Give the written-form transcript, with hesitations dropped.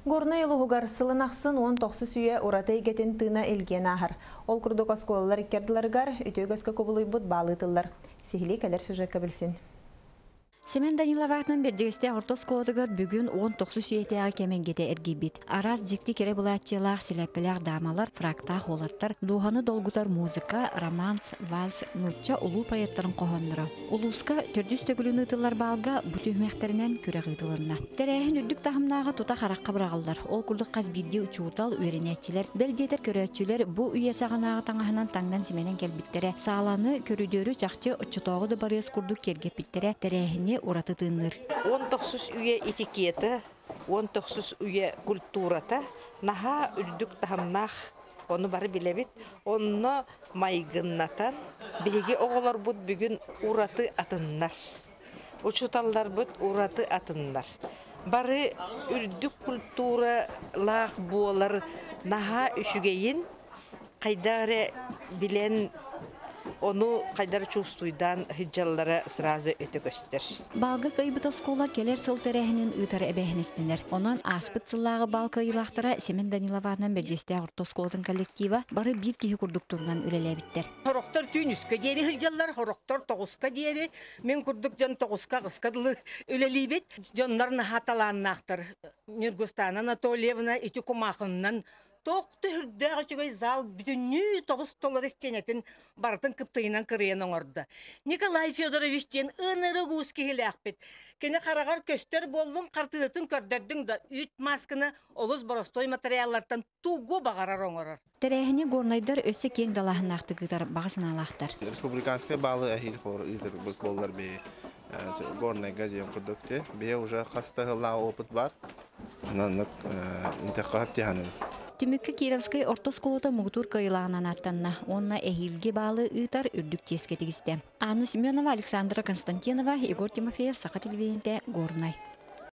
Горнай улууһугар сылын ахсын 19 үйэ ураты эйгэтин тыына илгиэн ааһар. Ол курдук оскуолалар иккэрдилэригэр үтүө көскө кубулуйбут баал ыытыллар. Сиһилии кэлэр сюжекка билсин. Семен Данилов аатынан Бэрдьигэстээх орто оскуолатыгар бүгүн 19 үйэтээҕи кэмэнгитэ эргийбит. Араас дьикти кэрэ былааччыйалаах сэлээппэлээх даамалар, фрактаах уолаттар, дууһаны долгутар музыка, романс, вальс, нуучча улуу поэттарын хоһоонноро. Улууска төрдүс төгүлүн ыытыллар баалга бу түһүмэхтэринэн күрэх ыытылынна. Тэрээһин үрдүк таһымнааҕа тута харахха быраҕыллар. Ол курдук хас биирдии учуутал, үөрэнээччилэр, бэл диэтэр көрөөччүлэр бу үйэ саҕанааҕы таҥаһынан таҥнан-симэнэн кэлбиттэрэ. Сааланы, көрүдүөрү чахчы оччотооҕу да барыас курдук киэргэппиттэрэ тэрээһини ураты тыынныыр. 19 үйэ этикета, 19 үйэ культурата наһаа үрдүк таһымнаах, ону бары билэбит. Онно майгыннатан биһиги оҕолорбут бүгүн ураты атыннар. Учууталларбыт ураты атыннар. Бары үрдүк культуралаах буолар наһаа үчүгэйин хайда эрэ билэн, ону хайдар чувствуйдаан сылдьаллара сразу өтө көстөр. Баалга кыайбыт оскуола кэлэр сыл тэрээһинин ыытар эбээһинэстэнэр. Онон ааспыт сыллааҕы баал кыайыылаахтара Семен Данилов аатынан Бэрдьиэстээх орто оскуолатын коллектива бары биир киһи курдук турунан үлэлээбиттэр. Сорохтор түүн 3-кэ диэри сылдьаллар, сорохтор 9-ка диэри. Мин курдук дьон 9-ка 8-ка дылы үлэлиибит. Дьоннор наһаа талааннаахтар. Ньургустана Анатольевна ити кумаахыннан туох түһүрдээх үчүгэй зал бүтүннүү тоҕус толору истиэнэтин барытын кыптыйынан кырыйан оҥордо. Николай Федорович диэн ынырык уус киһилээхпит. Кини хараҕар көстөр буоллун, хартыынатын көрдөрдүҥ да, үүт маасканы олус боростуой материаллартан тугу баҕарар оҥорор. Тэрээһини горнайдар өссө киэҥ далааһыннаахтык ыытар баҕа санаалаахтар. Республиканскай баалы эһиил холор ыытар буоллар бии Горнайга диэн курдук бие уже хаста сыллаах опыт бар. Онон интэххэ тиһанын. Түмүккэ Кировскай орто оскуолата муҥутуур кыайыылааҕынан ааттанна уонна эһиилги баалы ыытар үрдүк чиэскэ тигистэ. Анна Семенова, Александра Константинова, Егор Тимофеев, Саха телевидениетэ, Горнай.